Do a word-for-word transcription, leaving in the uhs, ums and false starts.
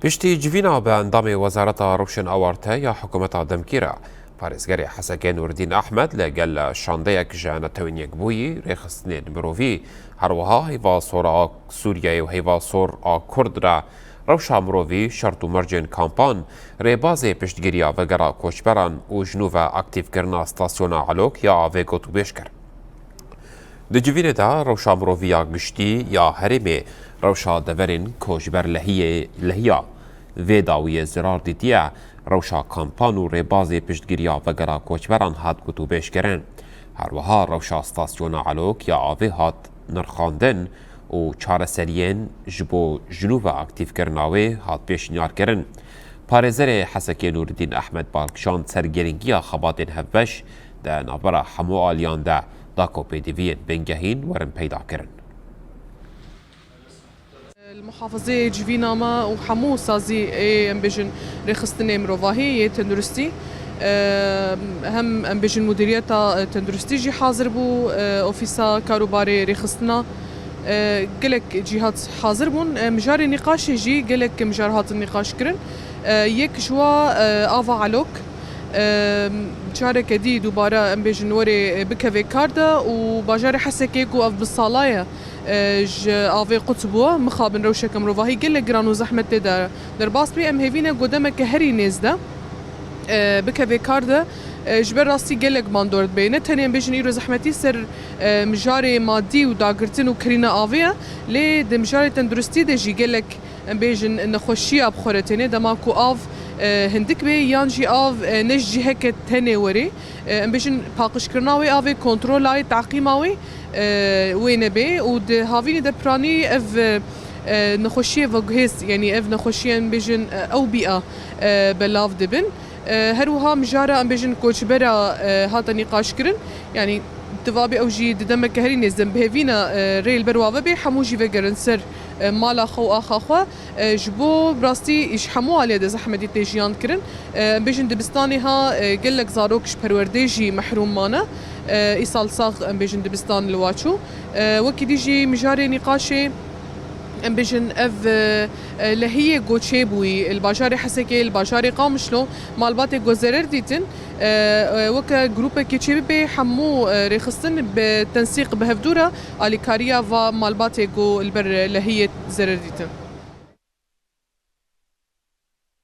Piştî civîna bi endamê Wezareta Rewşên Awarte ya Hikûmeta demkî re, parêzgerê Hesekê Nûreddîn Ehmed li gel şandeyek ji Netewên Yekbûyî, rêxistinên mirovî, her wiha Heyva Sor a Sûriyeyê û Heyva Sor a Kurd re rewşa mirovî, şert û mercên kampan, rêbazê piştgiriya vegera koçberan û ji nû ve aktîfkirina stasyona Elok ya avê gotûbêj kir. Di civînê de rewşa mirovî ya giştî ya herêmê, rewşa deverên koçber lehiyê lehiya vê dawiyê zirar dîtiye, rewşa kampan û rêbazê piştgiriya vegera koçberan hat gotûbêjkirin. Her wiha rewşa stasyona Elok ya avê hat nirxandin û çareseriyên ji bo ji nû ve aktîfkirina wê hat pêşniyarkirin. Parêzerê Hesekê Nûreddîn Ehmed bal kişand ser girîngiya xebatên hevbeş di navbera hemû aliyan de, da ku pêdiviyên bingehîn werin peyda kirin. Li muhafizê civîna me û hemû sazî ê, em bêjin, rêxistinê mirovahî yê tenduristî, e, hem, em bêjin, mudîriyeta, e, tenduristî jî hazir bû, e, ofîsa karûbarê rêxistina, e, gelek cîhat hazir bûn. E, mijarê nîqaşê jî gelek mijar hatin nîqaş kirin. E, yek ji wa, e, ava Elok, e, careke dî dubare, em bêjin, werê, e, bikeve kar de û bajarê Hesekê ku ev bi sala ye, e, ji avê qut bû, mixabin rewşeke mirovahî gelek giran û zehmet tê de derbas bê. Em hêvî ne ku demeke herî nêz de, e, bikeve kar de, e, ji ber rastî gelek bandor dibe. Ne tenê em bêjin îro zehmetî ser, e, mijarê madî û dagirtin û kirîna avê ye, lê di mijarê tenduristî de jî gelek, em bêjin, nexweşiya bi xwe re têne. Dema ku av, e, hindik bê yan jî av, e, ne ji ciheke tenê werê, e, em bêjin, paqijkirina wê avê, kontrola wê, teqîma wê, e, wê nebe û di havînê de piranî ev, e, nexweşiyê veguhêz, yanî ev nexweşiyên, bêjin, e, ew bîya, e, belav dibin. E, her wiha mijara, em bêjin, koçbera, e, hate nîqaşkirin. Yanî, divabê ew jî di demeke herî nêzdin bi hêvî ne, e, rê li ber wa vebe, hemû jî vegerin ser, e, mala xwe û axa xwe. E, ji bo rastî ji hemû aliyê de zehmetî tê jiyan kirin. E, em bêjin dibistanê ha, e, gelek zarok ji perwerdê jî mehrûm mane. E, îsal sax, em bêjin, dibistan li wa çû. E, wekî dî jî mijarê nîqaşê, em bêjin, ev, e, e, lehiyê ku çêbûyî li bajarê Hesekê, li bajarê Qamişlo, malbatê ku zerer dîtin, e, e, weke grûpekê çêbibê, hemû, e, rêxistin bi tensîq bi hevdû re alîkariya va malbatê ku li ber lehiyê zerer dîtin.